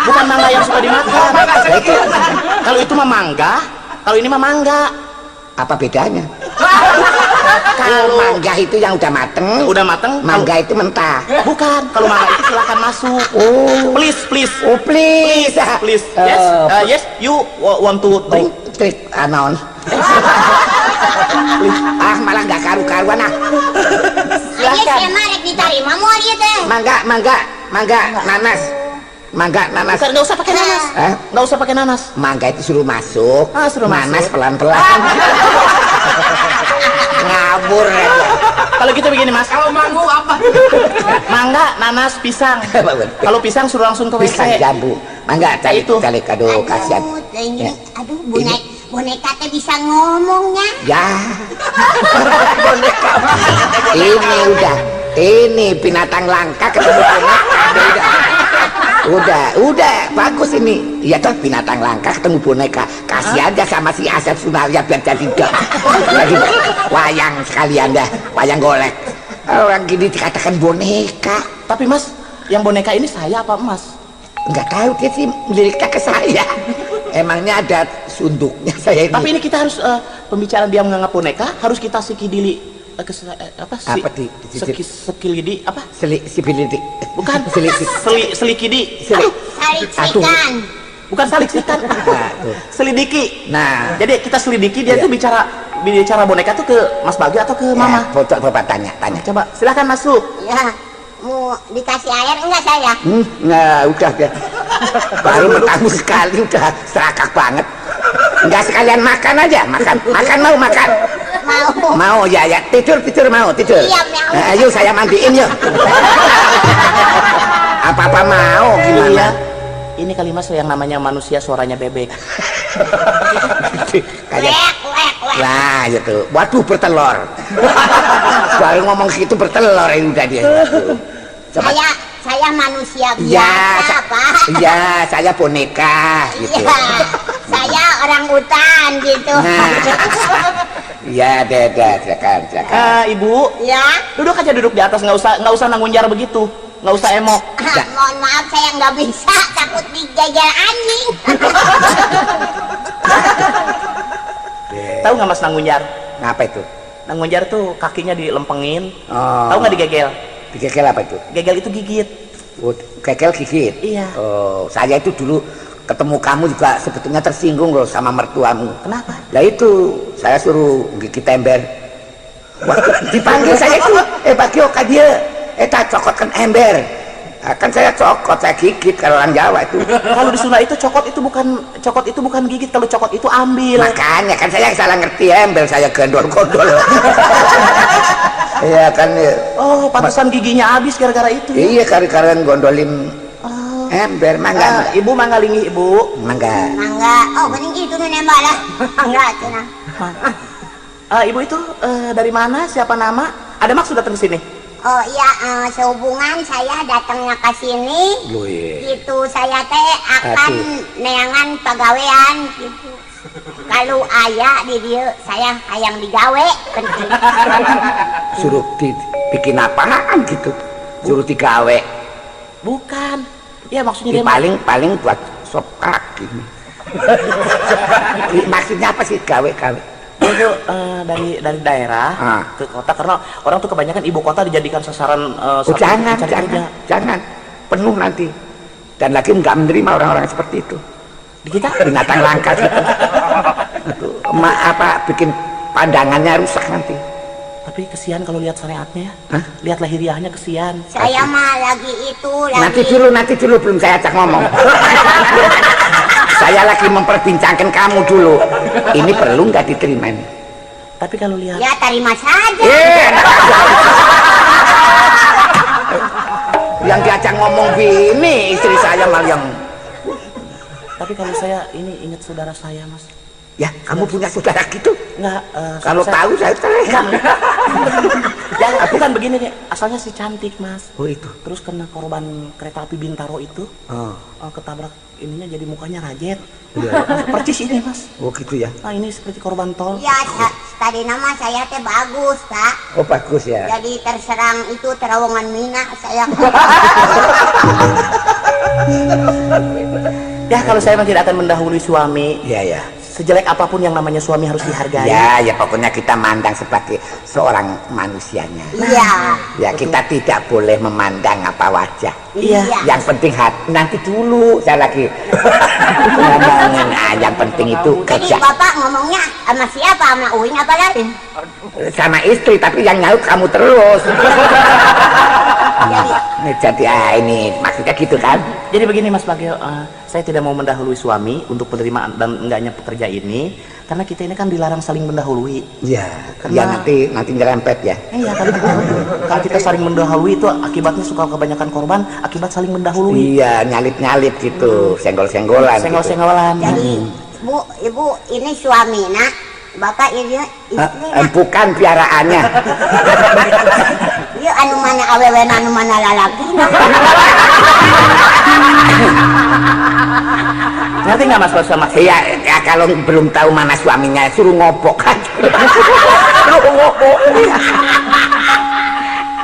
Speaker 5: Bukan mangga yang suka dimakan.
Speaker 6: Itu
Speaker 5: Kalau itu mah mangga, kalau ini mah mangga.
Speaker 6: apa bedanya? Kalau mangga itu yang udah mateng,
Speaker 5: Udah mateng,
Speaker 6: mangga itu mentah.
Speaker 5: Bukan, kalau mangga itu silakan masuk.
Speaker 6: Oh.
Speaker 5: Please, please.
Speaker 6: Oh, please.
Speaker 5: Please. Yes, yes, you want to drink.
Speaker 6: Oh, drink anon. Ah, malah nggak karu-karuan ah.
Speaker 3: Iya, sia mah rek ditarima moal ieu teh.
Speaker 6: Mangga, mangga, mangga, nanas. Mangga, nanas.
Speaker 5: Bukan, nggak usah pakai nanas.
Speaker 6: Eh?
Speaker 5: Nggak usah pakai nanas.
Speaker 6: Mangga itu suruh masuk.
Speaker 5: Ah, suruh
Speaker 6: nanas
Speaker 5: masuk.
Speaker 6: Pelan-pelan. Ngabur aja.
Speaker 5: Kalau gitu begini Mas.
Speaker 4: Kalau manggu apa?
Speaker 5: Mangga, nanas, pisang. Kalau pisang suruh langsung ke WC.
Speaker 6: Pisang jambu. Mangga, calik,
Speaker 5: Itu.
Speaker 6: calik. Aduh, kasihan.
Speaker 3: Aduh, ini,
Speaker 6: Ya.
Speaker 3: aduh, boneka teh bisa ngomongnya.
Speaker 6: Ya. Boneka. Ini udah. Ini binatang langka ketemu boneka. Udah. Udah, bagus ini. Iya toh, binatang langka ketemu boneka. Kasih aja sama si Asep Sunarya biar jadi dok. Jadi wayang sekalian dah, wayang golek. Orang gini dikatakan boneka.
Speaker 5: Tapi Mas, yang boneka ini saya apa Mas?
Speaker 6: Enggak tahu, dia sih liriknya ke saya. Emangnya ada sunduknya saya ini.
Speaker 5: Tapi ini kita harus pembicaraan dia menganggap boneka harus kita sikidili apa si,
Speaker 6: Apa
Speaker 5: sekilidi apa?
Speaker 6: Sibilidi.
Speaker 5: Bukan.
Speaker 6: Seli,
Speaker 5: Selikidi.
Speaker 6: Seli.
Speaker 5: Aduh,
Speaker 3: Saliksikan.
Speaker 5: bukan saliksikan.
Speaker 6: Nah, tuh.
Speaker 5: Selidiki.
Speaker 6: Nah.
Speaker 5: Jadi kita selidiki dia
Speaker 6: Iya.
Speaker 5: tuh bicara boneka tuh ke Mas Bagio atau ke Mama?
Speaker 6: Ya, foto bapak tanya, tanya.
Speaker 5: Coba silakan masuk.
Speaker 3: Ya, mau dikasih air enggak saya?
Speaker 6: Nah, udah ya. Baru bertamu sekali udah serakah banget. Enggak sekalian makan aja, makan. Makan mau makan.
Speaker 3: Mau.
Speaker 6: Mau ya ya, tidur tidur mau tidur.
Speaker 3: Iya, mau.
Speaker 6: Nah, ayo saya mandiin yuk. Apa-apa mau gimana?
Speaker 5: Iya. Ini kali Mas yang namanya manusia suaranya bebek.
Speaker 6: Kayak
Speaker 3: Wek, wek, wek.
Speaker 6: lah gitu. Waduh bertelur. Baru ngomong gitu bertelur ini udah dia. Waduh. Coba.
Speaker 3: Saya manusia
Speaker 6: Iya,
Speaker 3: biasa, Pak.
Speaker 6: iya, saya boneka gitu.
Speaker 3: Iya. Saya orang Rambutan gitu.
Speaker 6: Nah. Ya, deh, silakan, silakan.
Speaker 5: Ibu,
Speaker 3: Ya.
Speaker 5: duduk aja, duduk di atas, nggak usah nanggunjar begitu, nggak usah emok.
Speaker 3: Mohon maaf saya nggak bisa, takut digegel anjing.
Speaker 5: Tahu nggak Mas nanggunjar?
Speaker 6: Ngapa itu?
Speaker 5: Nanggunjar tuh kakinya dilempengin.
Speaker 6: Oh.
Speaker 5: Tahu nggak digegel?
Speaker 6: Digegel apa itu?
Speaker 5: Gegel itu gigit.
Speaker 6: Oh, gegel gigit?
Speaker 5: Iya.
Speaker 6: Oh, saya itu dulu ketemu kamu juga sebetulnya tersinggung loh sama mertuamu.
Speaker 5: Kenapa?
Speaker 6: Lah itu, saya suruh gigit ember. Waktu dipanggil saya itu, Pak Gio, ka dia, tak cokotkan ember. Nah, kan saya cokot, saya gigit kalau orang Jawa itu.
Speaker 5: Kalau di Sunda itu cokot itu bukan gigit, kalau cokot itu ambil.
Speaker 6: Makanya kan saya salah ngerti ember, saya gondol-gondol. Iya kan.
Speaker 5: Oh, pantesan giginya habis gara-gara itu. Ya?
Speaker 6: Iya, gara-gara gondolin ember, mangga.
Speaker 5: Ibu mangga linggih, Ibu.
Speaker 6: Mangga.
Speaker 3: Mangga. Oh, bening itu nu nembak lah. Mangga cenah.
Speaker 5: Ibu itu dari mana? Siapa nama? Ada maksud datang ke sini?
Speaker 3: Oh iya, sehubungan saya datangnya ke sini.
Speaker 6: Loh, iya.
Speaker 3: Gitu saya teh akan neangan pagawean gitu. Kalau ayah di dieu saya hayang digawe.
Speaker 6: Suruh dibikin apaan gitu? Suruh digawe.
Speaker 5: Bukan. Ya maksudnya dia
Speaker 6: paling buat sop kaki. Maksudnya apa sih gawe-gawe?
Speaker 5: Itu dari daerah ke kota, karena orang tuh kebanyakan ibu kota dijadikan sasaran.
Speaker 6: Oh, jangan, jangan, jangan, penuh nanti. Dan lagi nggak menerima orang-orang seperti itu.
Speaker 5: Di kita
Speaker 6: binatang langka gitu. Itu, apa bikin pandangannya rusak nanti.
Speaker 5: Tapi kesian kalau lihat syariatnya.
Speaker 6: Hah?
Speaker 5: Lihat lahiriahnya kesian.
Speaker 3: Saya mah lagi itu lagi.
Speaker 6: Nanti dulu belum saya ajak ngomong. Saya lagi memperbincangkan kamu dulu. Ini perlu nggak diterima ini?
Speaker 5: Tapi kalau lihat,
Speaker 3: ya terima saja.
Speaker 6: Yang diajak ngomong gini istri saya malah yang.
Speaker 5: Tapi kalau saya ini ingat saudara saya, Mas.
Speaker 6: Ya, kamu punya saudara gitu?
Speaker 5: Enggak.
Speaker 6: Kalau tahu saya teriak.
Speaker 5: Ya, bukan begini nih. Asalnya si cantik, Mas.
Speaker 6: Oh itu.
Speaker 5: Terus kena korban kereta api Bintaro itu.
Speaker 6: Oh.
Speaker 5: Ketabrak ininya jadi mukanya rajet.
Speaker 6: Iya.
Speaker 5: Percis ini, Mas.
Speaker 6: Oh gitu ya.
Speaker 5: Nah, ini seperti korban tol.
Speaker 3: Iya, tadi nama saya teh bagus, Pak.
Speaker 6: Oh, bagus ya.
Speaker 3: Jadi terserang itu terowongan Mina saya.
Speaker 5: Ya, kalau saya memang tidak akan mendahului suami.
Speaker 6: Iya, ya.
Speaker 5: Sejelek apapun yang namanya suami harus dihargai.
Speaker 6: Ya, ya pokoknya kita mandang sebagai seorang manusianya.
Speaker 3: Iya.
Speaker 6: Ya, kita tidak boleh memandang apa wajah.
Speaker 5: Iya.
Speaker 6: Yang penting hati. Nanti dulu saya lagi ngomongin. Ah, yang penting itu kerja.
Speaker 3: Jadi bapak ngomongnya sama siapa? Sama Uing apa lagi?
Speaker 6: Sama istri, tapi yang nyaut kamu terus. Jadi ini maksudnya gitu kan?
Speaker 5: Jadi begini Mas Bagio, saya tidak mau mendahului suami untuk penerimaan dan enggaknya pekerja ini, karena kita ini kan dilarang saling mendahului.
Speaker 6: Iya.
Speaker 5: Karena
Speaker 6: ya nanti nyerempet ya.
Speaker 5: Iya, kalau kita saling mendahului itu akibatnya suka kebanyakan korban akibat saling mendahului.
Speaker 6: Iya, nyalip-nyalip gitu, senggol-senggolan.
Speaker 5: Senggol-senggolan.
Speaker 6: Gitu.
Speaker 3: Jadi Bu, Ibu ini suami nak, bapak ini istri nak.
Speaker 6: Bukan piaraannya.
Speaker 3: Iya, anu mana awewe anu mana lalaki.
Speaker 5: Ngerti nggak Mas bahasa maksudnya?
Speaker 6: Iya, ya, kalau belum tahu mana suaminya suruh ngobok aja. Suruh ngobok.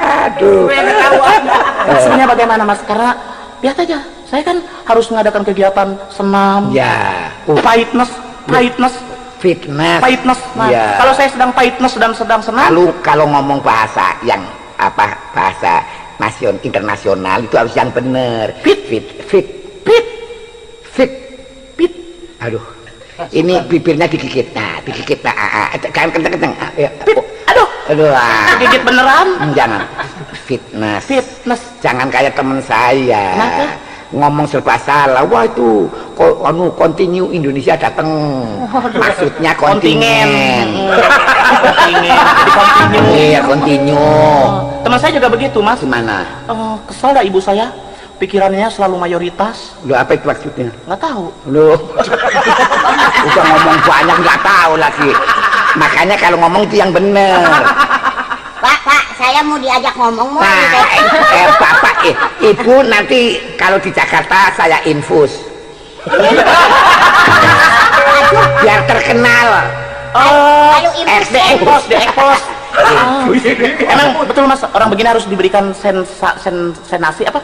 Speaker 6: Aduh.
Speaker 5: Maksudnya bagaimana Mas? Karena lihat aja, saya kan harus mengadakan kegiatan senam.
Speaker 6: Ya.
Speaker 5: Fitness, fitness.
Speaker 6: Fitness.
Speaker 5: Fitness. Nah,
Speaker 6: ya.
Speaker 5: Kalau saya sedang fitness sedang senam.
Speaker 6: Kalau ngomong bahasa yang apa, bahasa nasion internasional itu harus yang benar.
Speaker 5: Fit,
Speaker 6: fit, fit,
Speaker 5: fit,
Speaker 6: fit,
Speaker 5: fit.
Speaker 6: Aduh, ini bibirnya digigit. Nah, digigit. Nah, jangan kenceng-kenceng. Ya.
Speaker 5: Fit. Aduh,
Speaker 6: aduh.
Speaker 5: Digigit beneran?
Speaker 6: Jangan. Fitness.
Speaker 5: Fitness.
Speaker 6: Jangan kayak teman saya.
Speaker 5: Kenapa?
Speaker 6: Ngomong serba salah. Wah itu continue Indonesia datang. Maksudnya kontingen.
Speaker 5: Kontingen. Jadi continue.
Speaker 6: Iya, continue.
Speaker 5: Oh. Teman saya juga begitu, Mas.
Speaker 6: Gimana?
Speaker 5: Kesel dah ibu saya. Pikirannya selalu mayoritas.
Speaker 6: Loh, apa itu maksudnya?
Speaker 5: Nggak tahu.
Speaker 6: Loh. Udah ngomong banyak nggak tahu lagi. Makanya kalau ngomong itu yang bener.
Speaker 3: Pak, Pak, saya mau diajak ngomong mau.
Speaker 6: Nah, Bapak, Ibu nanti kalau di Jakarta saya infus. Biar
Speaker 5: Di ekpos, di ekpos. Emang betul Mas, orang begini harus diberikan senasi apa?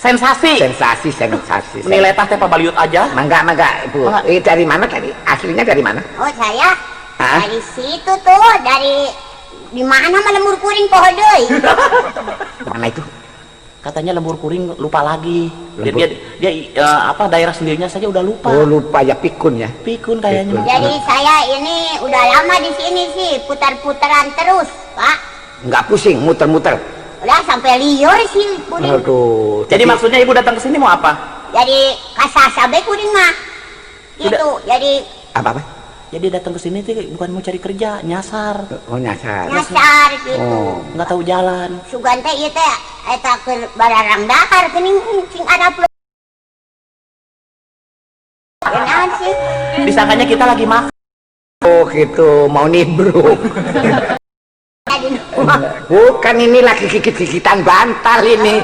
Speaker 5: Sensasi.
Speaker 6: Sensasi, sensasi.
Speaker 5: Nilai teh pabaliut aja.
Speaker 6: Mangga, mangga, Ibu.
Speaker 5: Mangga.
Speaker 6: Dari mana tadi? Aslinya dari mana?
Speaker 3: Oh, saya
Speaker 6: Hah?
Speaker 3: dari situ tuh, dari di mana mah lembur kuring poho deui.
Speaker 6: Mana itu?
Speaker 5: Katanya lembur kuring lupa lagi. Dia
Speaker 6: Lembur.
Speaker 5: dia apa daerah sendirinya saja udah lupa.
Speaker 6: Oh, lupa ya, pikun ya.
Speaker 5: Pikun kayaknya.
Speaker 6: Pikun.
Speaker 3: Jadi saya ini udah lama di sini sih, putar-putaran terus, Pak.
Speaker 6: Nggak pusing, muter-muter.
Speaker 3: Udah sampai liur sih kuring.
Speaker 6: Aduh.
Speaker 5: Jadi maksudnya Ibu datang ke sini mau apa?
Speaker 3: Jadi kasasa be kuring mah. Gitu. Jadi
Speaker 6: apa-apa?
Speaker 5: Jadi datang ke sini tuh bukan mau cari kerja, nyasar,
Speaker 6: Oh, nyasar.
Speaker 3: Nyasar gitu.
Speaker 6: Oh.
Speaker 5: Nggak tahu jalan.
Speaker 3: Sugan teh ieu teh eta keur bararang dahar geuning cing Arab. Ya naon sih?
Speaker 5: Disangkanya kita lagi makan.
Speaker 6: Oh, gitu, mau nimbrung.
Speaker 3: Tadi
Speaker 6: Bukan, ini lagi gigit-gigitan bantal ini.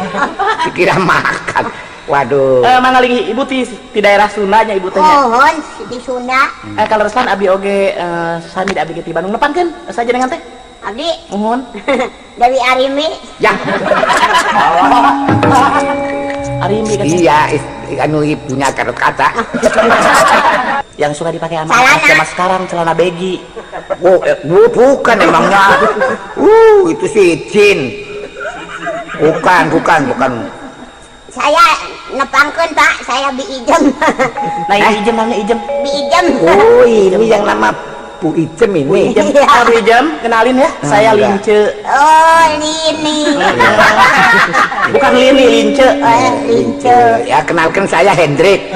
Speaker 6: Dikira makan. Waduh.
Speaker 5: Mangaling Ibu di daerah Sundanya Ibu teh nya.
Speaker 3: Mohon di Sunda.
Speaker 5: Kaleresan abi oge sami da abi ge ti Bandung, nepangkeun saja dengan teh.
Speaker 3: Abdi
Speaker 5: Mohon.
Speaker 3: Dari Arimi.
Speaker 6: Ya,
Speaker 5: Arimbi kan.
Speaker 6: Iya, anu ibunya Gatot Kaca.
Speaker 5: Yang suka dipakai anak
Speaker 3: Celana.
Speaker 5: zaman sekarang, celana baggy.
Speaker 6: Oh, bukan emangnya. Itu sih jin. Bukan, bukan, bukan.
Speaker 3: Saya nepangkeun, Pak, saya Bi Ijem.
Speaker 5: Nah, ini Ijem namanya Ijem.
Speaker 3: Bi Ijem.
Speaker 6: Oh, ini yang nama Bu Ijem ini.
Speaker 5: Ijem. Oh, Bu Ijem, kenalin ya, saya
Speaker 6: Enggak.
Speaker 5: Lince.
Speaker 3: Oh, Lini.
Speaker 5: Bukan Lini, Lince.
Speaker 3: Oh, Lince.
Speaker 6: Ya, kenalkan saya Hendrik.